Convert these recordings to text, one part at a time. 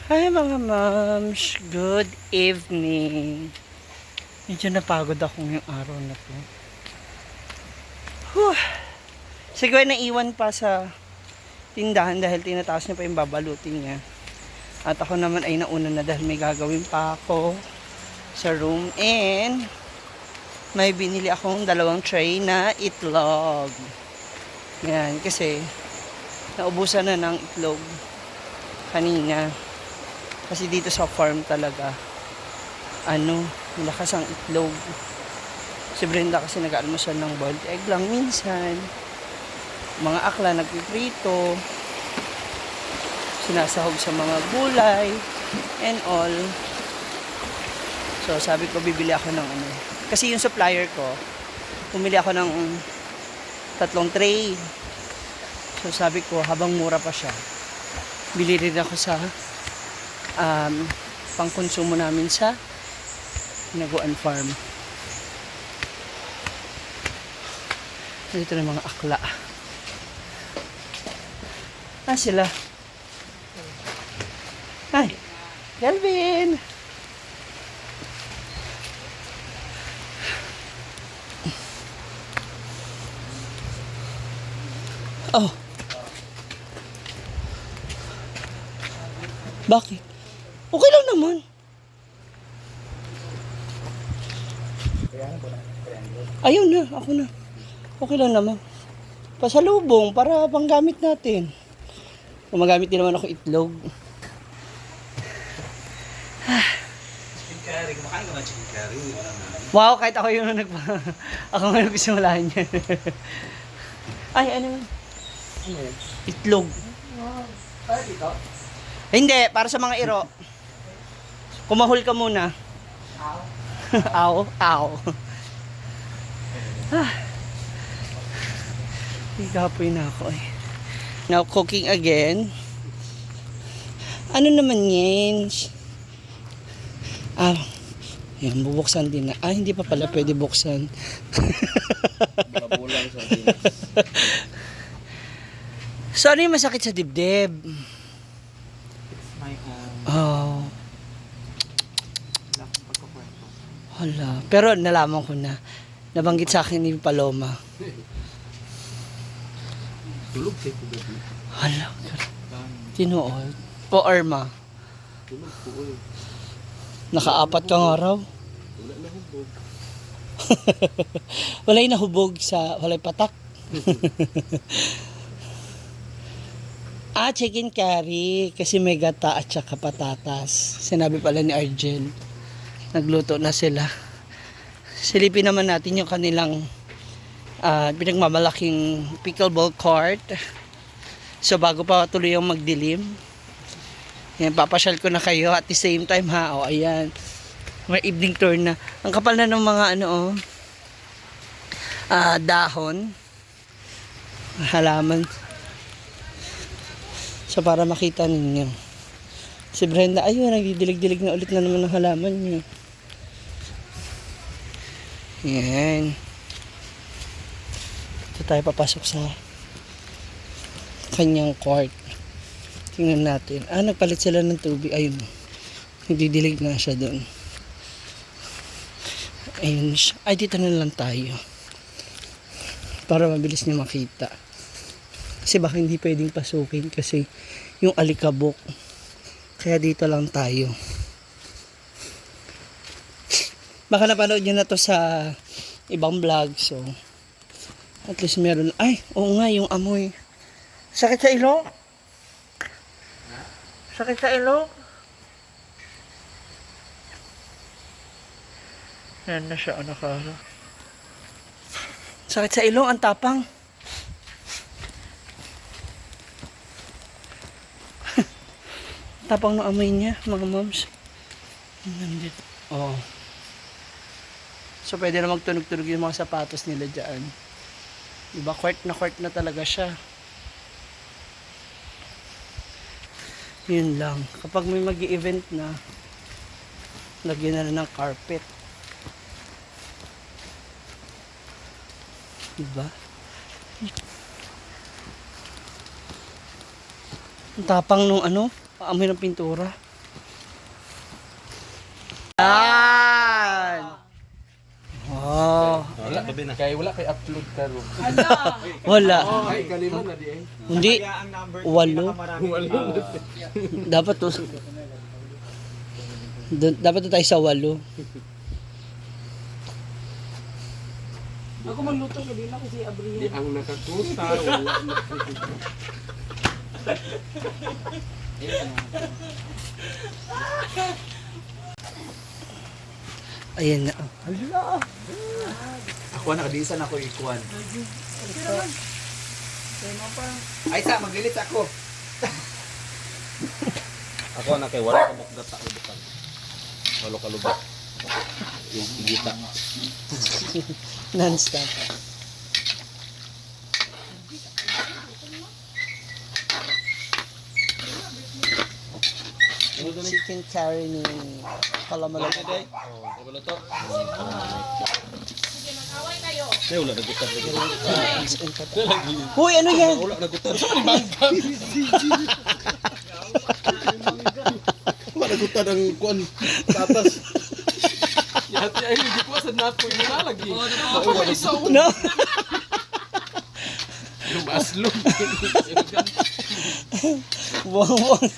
Hi, mga moms! Good evening! Medyo napagod ako ngayong araw na to. Whew. Si Gwen naiwan pa sa tindahan dahil tinataas niya pa yung babalutin niya. At ako naman ay nauna na dahil may gagawin pa ako sa room. And may binili akong dalawang tray na itlog. Yan, kasi naubusan na ng itlog kanina. Kasi dito sa farm talaga, ano, malakas ang itlog. Si Brenda kasi nag-almusal ng boiled egg lang minsan. Mga akla nagpiprito. Sinasahog sa mga gulay and all. So sabi ko, bibili ako ng ano. Kasi yung supplier ko, bumili ako ng tatlong tray. So sabi ko, habang mura pa siya, bili rin ako sa pangkonsumo namin sa Hinaguan Farm. Dito na mga akla. Ah, sila. Ay, Kelvin! Oh. Bakit? Okay lang naman. Ayun na, ako na. Okay lang naman. Pasalubong para panggamit natin. Gumagamit din naman ako itlog. Chicken curry. Kumakain ka ba chicken curry? Wala na. Wow, kahit ako yung nagpa... ako nga nagsimula niyan. Ay, ano yun? Ano yun? Itlog. Para dito? Hindi, para sa mga iro. Kumahol ka muna. Aw. Aw, aw. Ah. Ikapoy na ako eh. Now, cooking again. Ano naman yan? Ah, yan, bubuksan din na. Ah, hindi pa pala pwede buksan. Bulabulang sardinas. So, ano yung masakit sa dibdib? It's my own. Oh, Wala akong pagkukwento. Hala. Pero nalaman ko na. Nabanggit sa akin ni Paloma. Tulog kay gabi. Hala. Tinuod. Po, Irma. Tulog ko eh. Nakaapat kang araw. Wala na hubog. Wala'y nahubog sa, wala'y patak. Ah, chicken curry. Kasi may gata at saka patatas. Sinabi pala ni Argel. Nagluto na sila. Silipin naman natin yung kanilang pinagmamalaking pickleball court. So bago pa tuloy yung magdilim. Yan, papasyal ko na kayo at the same time ha. O, ayan. May evening tour na. Ang kapal na ng mga ano oh, dahon. Halaman. So para makita ninyo. Si Brenda, ayun, nagdidilig-dilig na ulit na naman ng halaman niya. Yan. Ito tayo papasok sa kanyang court. Tingnan natin. Ah, nagpalit sila ng tubig. Ayun. Nagdidilig na siya doon. Ayun siya. Ay, dito na lang tayo. Para mabilis niya makita. Kasi baka hindi pwedeng pasukin kasi yung alikabok. Kaya dito lang tayo. Baka napanood niyo na to sa ibang vlog. So, at least meron. Ay, oo nga, yung amoy. Sakit sa ilong? Sakit sa ilong? Yan na siya, ano ka. Sakit sa ilong, ang tapang. Tapang ng amoy niya, mga moms. Nandito. Oo. So, pwede na magtunog-tunog yung mga sapatos nila dyan. Diba? Court na talaga siya. Yun lang. Kapag may mag event na, lagyan na lang ng carpet. Diba? Ang tapang nung ano, paamoy ng pintura. Yan! Oh, Wala pa na. Kay wala kay upload karon. Wala. Ay, kalima na di eh. Hindi. Walo. Wala. Dapat to. Dapat to tayo sa walo. Ako magluto ka din ako si Abriel. Di ang nakakusa, wala na. Ayan na. Hala. Ako nakadisan ako ikuan. Ay sa maglilit ako. Ako na kay wala ka bukgat sa lubukan. Walo ka lubak. Yung gita. Non-stop. Chicken curry ni Kalamalak. Oh, to. Ay, wala nagutan. Hoy, ano yan? Wala nagutan. Wala nagutan ang kuan tatas. Yati ay hindi ko sa napo mo na lagi. No. Lumaslog. Buwang-buwang.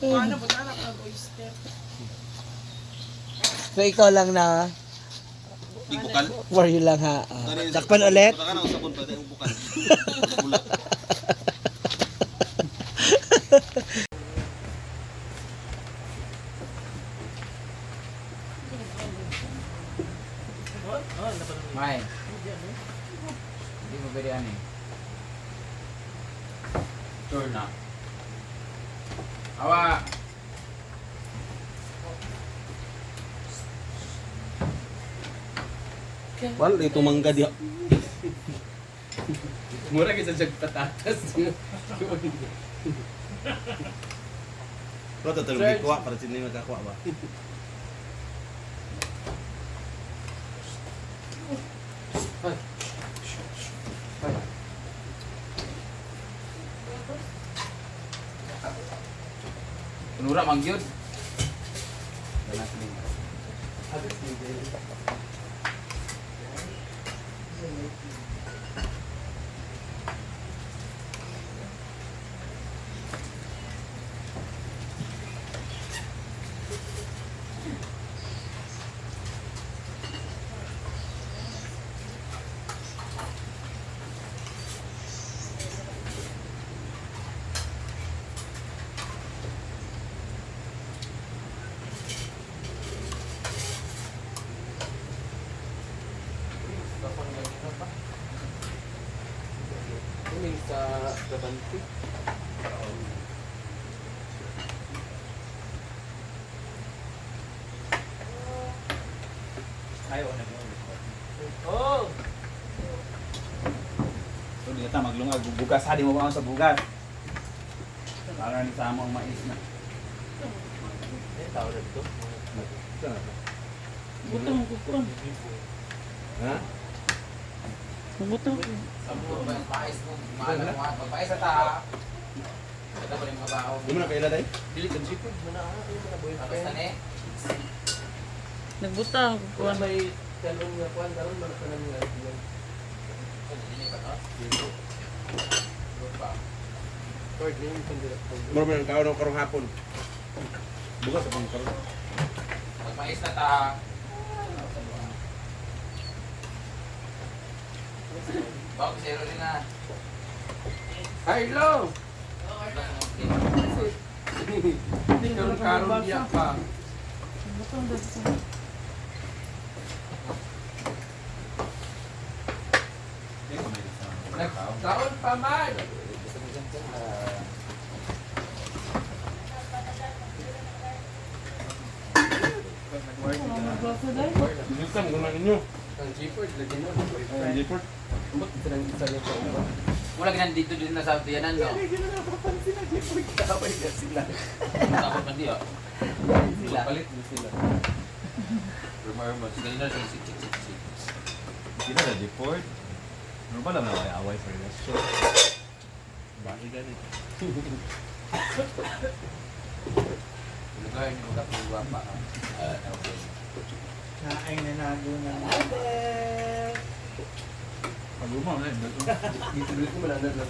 Paano po tanak ng oyster? So, ikaw lang na Di bukal. for you lang ha. Ah, takpan ulit. Baka na usapon pa yung bukal. Wala. May. Hindi mo pwede ano eh. Sure na. Awa. Wala ito mangga diha. Mura kay sa jag patatas. Pero to tulog kuha para sino makakuha ba. Tunura mangyud. Kuning sa Dabanti. Ayaw na mo. Oh. So di ta maglungag bugas ha di mo ba sa bugas. Para ni sa among mais na. Eh, tawag dito. Butang ko kuan. Ha? Butang. Pais mo, Pagpais sa ta. Ito pa rin mga bao. Di mo na kaila day? Dili kan sipod mo na ah, mo na boyfriend. Tapos na ni. Nagbutang ko kuan. May talon nga kuan karon man tanan nga diyan. Dili pa. Card name kan dira. Mura man ang kaon karong hapon. Bugas akong karon. Magpais na ta. Bago zero din na. Hello. Karon karon diya pa. Butang dito. Nagkaon pa man. Magbasa dai. Bilisan ko na ninyo. Ang G-Ford lagi na boyfriend. Jiport. Umot silang isa niya sa uban. Wala ganun dito din na sa tiyanan no. Hindi na napapansin ang G-Ford. Kaaway na sila. Tapos man di oh. Sila. Palit na sila. Rumor mo. Ganun na siya sik sik sik sik. Kita na Jiport. Normal lang na away for this. So, Bakit ganit? Lugar ni mga kuwa pa. Okay. Ay, nanago na natin. Pag-umaw na yun. Dito dito mo lang na.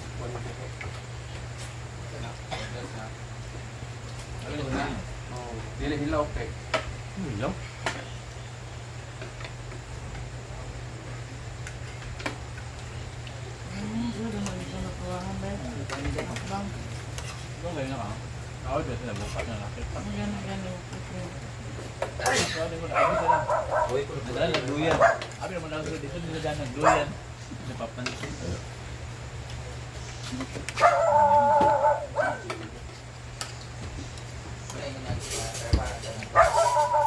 Ano na? Oh, dili hilaw kay. Hilaw? Sudah na ito nakuha ba? Bang. Okay na ka. Ako dito na bukas na nakita. Gano gano. Nagdala ng duyan. Abi naman lang dito nila ng duyan. Napapansin.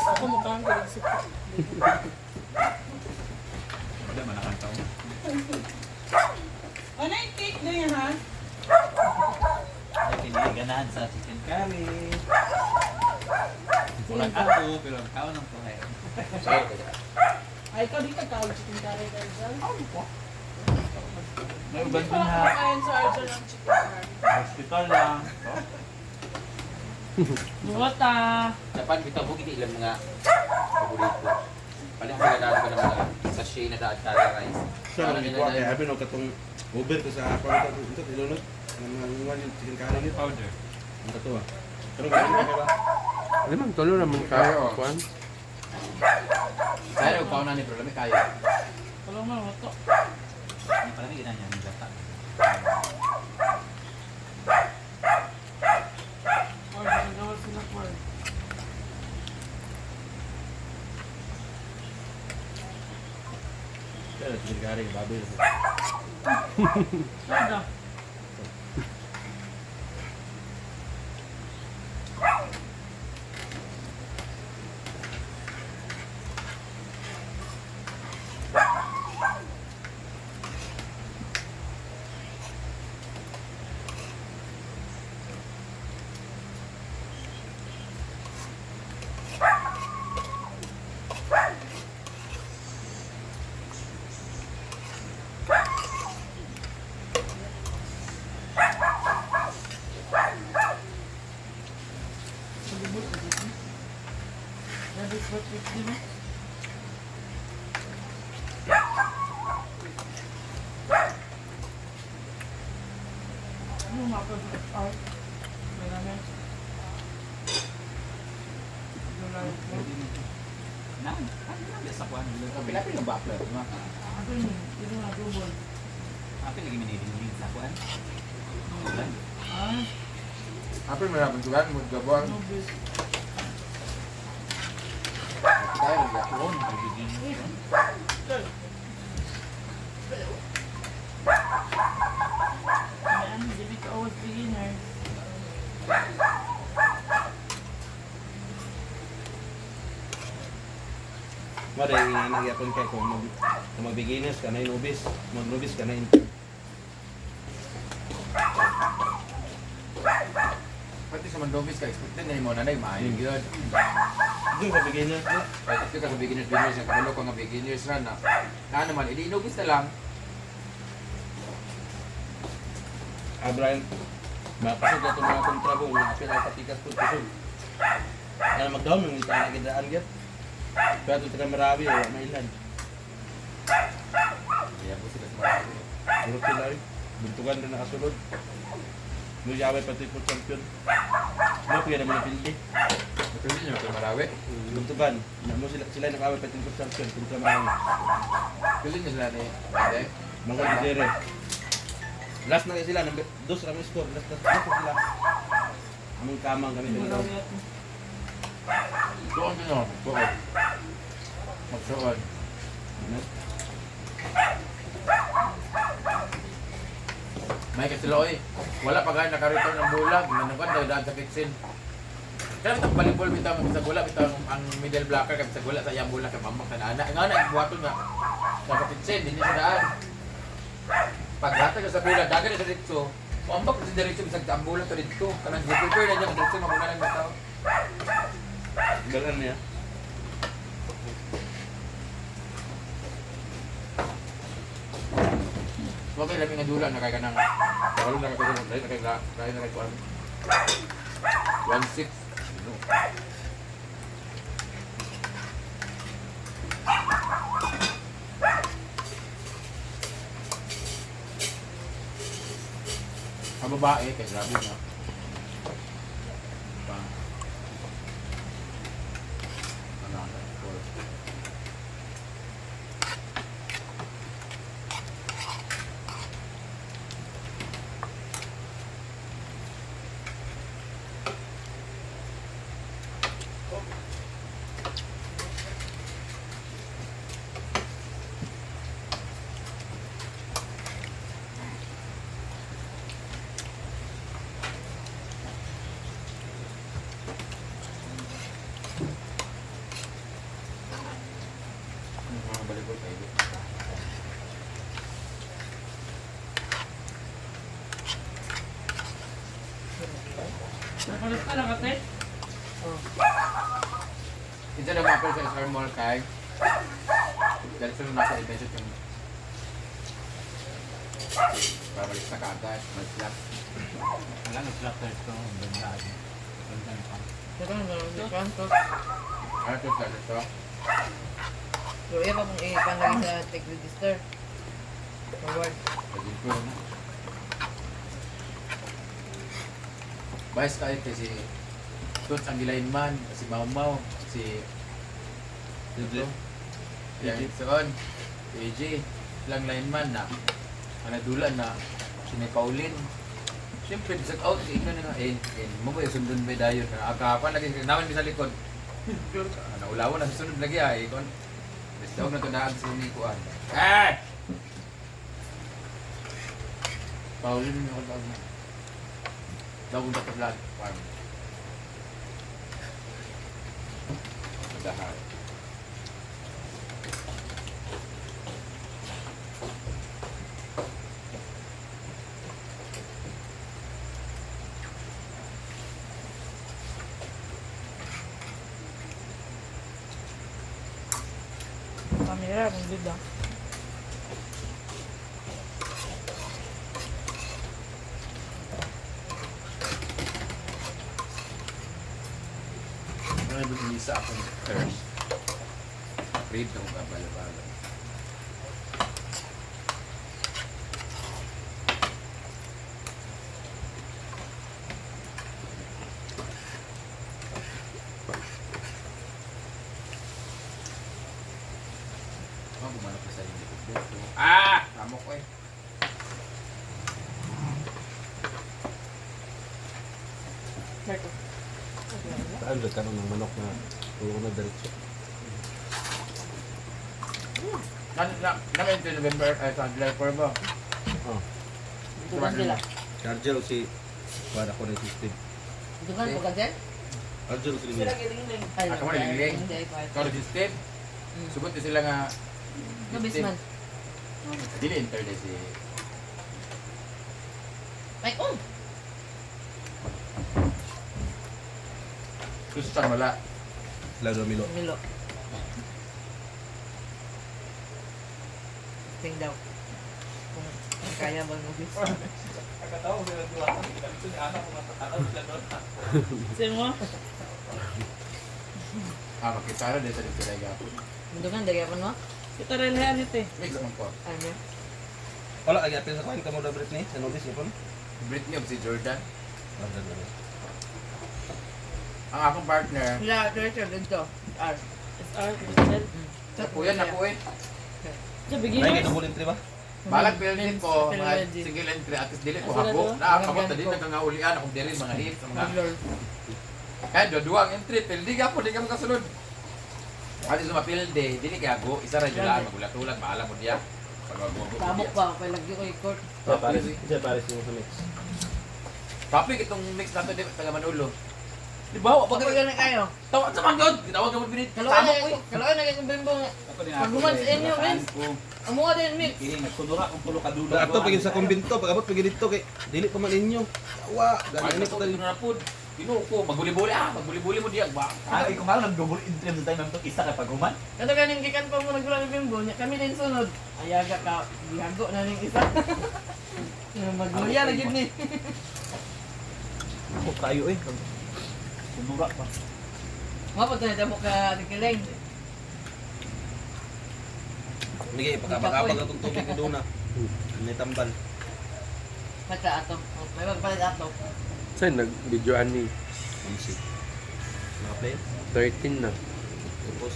Ako mukhang galing sa Wala man nakanta. Ano yung cake na yan, ha? Ay, kiniganahan sa chicken curry. Walang ako, pero ang tao ng kuhay. Ay, ikaw di ka tawag chicken curry, Arjel. May uban Hindi dun pa ha. kumakain sa Arjel ng chicken curry. Hospital lang. Duwata. Japan bitaw mo gini ilang mga paborito. Palit sila daan ko ng mga sachet na daan kada rice. Sa Ano lang nila ito, daan? kaya abi no katong Uber ko sa ako ito ito ilunod ang mga nguan yung chicken curry nito. Powder. Ang katuwa. Pero ganun ka ba? Limang tulo naman kayo. Kuan. Kaya og pauna ni pero lami kayo. Tulong na, wato. Hindi pala may ginanya ng gata. Or, nagawa sila for. Kaya chicken curry baboy. Soda. Palibot na dito. Rabbit what with din eh. Ano mapag-out? Marami. Na, ano na sa kuhan? Pila pila ba upload ma? Ako yun, ito nga, double. Apil lagi minilingling sa kuhan. Ulan. Ah, Apil mo na buntugan mo gabon. no bis. Tayo na Kuhan, kaibigan. Ayan, hindi ka always beginner. Mare nga nagyapon kay kung mag kung mag-beginners ka na novice, mag novice ka na intern. Pati sa Mandovis ka expect din mo na maayo gyud. Doon ka beginners no? Pati ka sa beginners beginners nga kabalo ko nga beginners ra na. Na naman idi inubis na lang. Ah, Brian, mapasok na itong mga kontrabo, mga apil ay patikas po kusog. Kaya magdahom yung ita na gidaan gyud. Pero ito taga Marawi, wala mailan. Iya po sila sa Marawi. Puro sila eh. Buntugan na nakasulod. Muyaway pati po champion. Mo kaya naman napildi. Napili niyo sa Marawi. Buntugan. Na mo sila sila nakaway pati po champion kontra Marawi. Pili niyo sila ni. Hindi. Mga Dere. Last na kayo sila, number dos kami score. Last last last sila. Among kamang kami dito. Marami at Doon din no. Doon. Magsuon. May kasi sila oy. Wala pa gaya naka-return ang bola, ginanukan daw daan sa kitchen. Kaya bitang volleyball bitaw ang bisag wala bitaw ang middle blocker kay bisag wala sa iyang bola kay mamang kana ana. Nga na buhaton nga. Sa kitchen dinhi sa daan. Paghatag sa bola dagan na sa diretso. Muambak sa diretso bisag ang bola to didto. Kanang gi-prepare na niya ang diretso mabuna ng bitaw. Galan niya. Wa kay lami nga dula na kay kanang wala na kay dahil na kay dahil na kay kuan. 1-6. Ano? Ang babae, kay grabe na. Pa. Ano, ano, four. Ano mga balibol kayo? Nakalit ka lang ate. Isa na mga sa SR Mall kay dahil sila nasa event yung babalik sa kaagad, mag-slap. Wala nag slap test ko. Ang ganda. Ganda na pa. Teka, nakalit ka. Ano ito sa ito? So, iya pa kung i-pan lagi sa tech register. Forward. Pagin ko na. Bias tayo kasi Toots ang gilain man, si Mau Mau, si Libre. Yan, soon, si AJ, lang lineman na, ang na, si Nay Pauline. Siyempre, bisag out, ino na nga, eh, eh, mo ba yung sundon ba dayon? Agapan lagi, naman sa likod. Naulawan na, susunod lagi ay, kon. Basta huwag na to daan sa unikuan. Ah! Pauline, ako tawag na. Tawag na vlog farm. Dahar. Kamera, kung good ah. Ano yung isa akong thirst? Read na kung kabalo-balo. Oh, gumana pa sa inyo. Ah! Tamo ko eh. Marco. Saan ba karon ng manok na puro na diretso? Na, na, namin ito November, ay sa July 4 ba? Oh. Dugan sila. Cargel si para ko na si Steve. Dugan po ka dyan? Cargel si Limil. Ay, Ah, kamo na, lingling. Hindi, ay, Ikaw si Steve. Sugot na sila nga. Nabis man. Dili enter na si Ay, oh! Tristan wala. Lalo Milo. Milo. Ting daw. Kung kaya ba mo bis. Ah, makita ra dito sa sila gapon. Dugan, dagyapan mo? Kita rin ito eh. Mix man ko. Ano? Wala kag apil sa kwenta mo da Britney, sa nobis ipon. Britney of si Jordan. Jordan na. Ang akong partner. Sila, Richard, dito. R. SR, Crystal. Kuya na ko eh. Sa Ay, beginners. kay double entry ba? Balag bilhin ko, mga Philology. single entry, at least dili ko Ah, sila habo. do? Na, kamot na din nagkangaulian, akong dili mga hits, mga Maglor. Kaya duwa ang entry, pildi ka po, di ka makasunod. At least mapildi, dili kay hago, isa ra jud lang, magulat-ulat, maalam mo diya. Pag-ago-ago. Tabok pa, kay lagyo ko i-court. Sa Paris, sa Paris yung sa mix. Topic itong mix nato di taga Manolo. Di ba? Wa Pag pa ganun kayo. Tawag sa manggod. Gitawag ka mo binit. Kaloy Tama na ko eh. kaloy na kayong bimbo. Ako din Paghuman sa inyo, Vince. Amuha din mix. Kini nagsunura akong tulo ka dulo. Ato pagin sa kumbinto, pag abot pagin dito kay dili pa man inyo. Wa, Ay, gani ko ko dali. na pod. Ginoo ko, magbuli-buli ah, magbuli-buli mo diya ba. Ah, ikaw nga nag-double entry sa time itong isa kay paghuman. Kato ganing gikan pa mo nagula ni bimbo, nya kami din sunod. Ayaga ka, gihago na ning isa. Magluya na gid ni. Ako tayo eh. Sunura pa. Mapag tayo mo ka tikiling. Migay, pakabag-abag atong tubig ni Duna. May tambal. Mata ato. May magpalit ato. Saan nag-videoan ni? Amsi. Naka-play? 13 na. Tapos,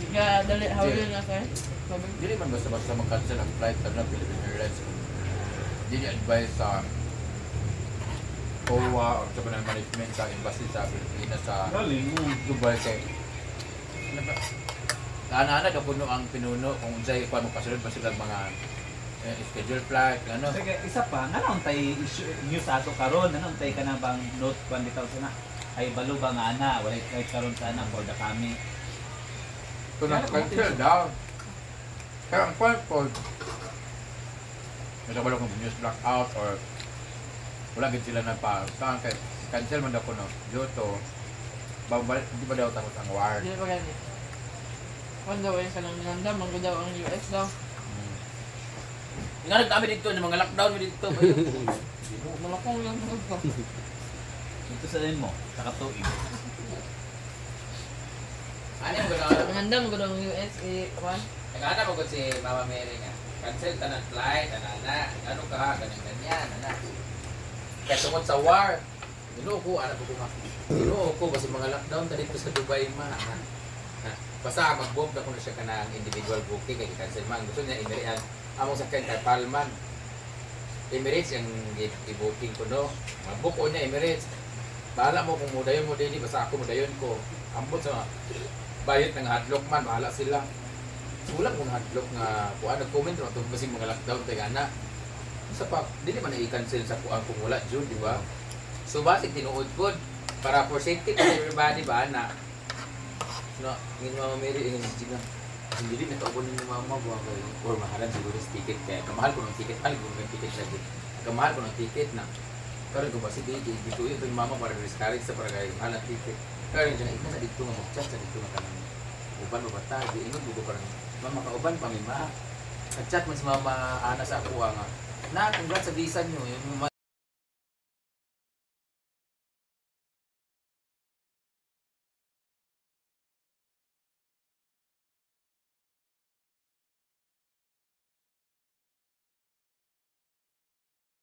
Di ka dali hawlin na sir. Sabi. Dili man basta-basta mag-cancel ang flight sa Philippine Airlines. Dili advice sa COA or sa kanang management sa embassy sa Pilipinas sa Galing mo. Dubai kay Ana-ana daw kuno ang pinuno kung unsay kuan mo kasunod ba sila mga schedule flight ano. Sige, isa pa, nga naon tay issue news ato karon, nga naon tay kana bang note kwan bitaw sana. Ay balo ba nga ana, walay flight karon sa ana for the kami. So na-cancel daw. Kaya ang point ko, nasa wala kung news blackout or wala gid sila nagpa saan kay cancel man daw kuno due to babalik di ba daw takot ang war. Di pa gani. Kung daw ay kanang nanda, manggo daw ang US daw. Nga nagdami dito ng mga lockdown mi dito. Malakong lang ko. Dito sa din mo, sa katuig. Ano mo gano'n? Nanda, manggo daw ang US eh, kwan. Nagana mo si Mama Mary nga. Cancel tanan flight, ana ano ka, ganyan ganyan, ana. Kaya tungod sa war, Ginoo ko, ana ko nga. Ginoo ko kasi mga lockdown ta dito sa Dubai ma. Ha? Ha? Basta mag-book na kuno siya kanang individual booking kay cancel man. Gusto niya Emirates ang among sakyan kay Palman. Emirates ang i-booking ko no. Mag-book ko niya Emirates. Bahala mo kung mudayon mo dili basta ako mudayon ko. Ambot sa bayot ng hadlok man bahala sila. Wala kong hadlok nga kuan nag-comment ra tungkol basig mga lockdown tay ana. Sa pa dili man na i-cancel sa kuan kung wala June, di ba? So basig tinuod pod para for safety to everybody ba na. No, ngin Mama Mary ingon si Gina. Hindi din nakaubo ni Mama ba kay or mahalan siguro sa ticket kaya kamahal ko ng ticket, mahal ko ng ticket lagi. Kamahal ko ng ticket na. Karon ko basig di dito yun mama para discourage sa para kay mahal ang ticket. Karon siya ikaw sa dito nga mag-chat sa dito nga kanang uban ba bata di ingon ko parang mama kauban pa mi ma. Nag-chat man si mama ana sa ako nga. Na congrats sa visa nyo yung